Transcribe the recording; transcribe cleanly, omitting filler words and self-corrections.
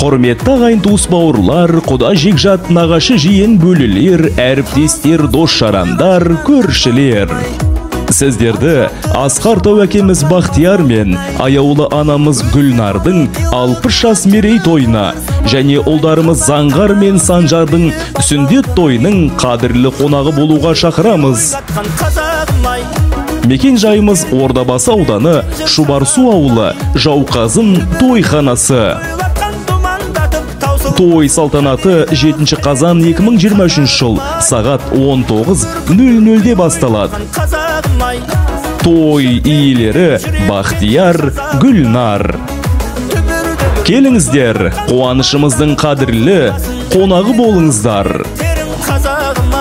Құрметті ағайын, туыс, бауырлар, құда, жекжат, нағашы, жиен, бөлелер, әріптестер, дос жарандар, көршілер. Сіздерді асқар тау әкеміз Бақтияр мен аяулы анамыз Гүлнардың 60 жас мерейтойына және ұлдарымыз Заңғар мен Санжардың сүндет тойының қадірлі қонағы болуға шақырамыз. Мекен жайымыз: Ордабасы ауданы, Шұбарсу ауылы, Жауқазын тойханасы. Той салтанаты 7 қазан 2023 жыл сағат 19.00-де басталады. Той иелері Бақтияр, Гүлнар. Келіңіздер, қуанышымыздың қадірлі қонағы болыңыздар. Қазағым.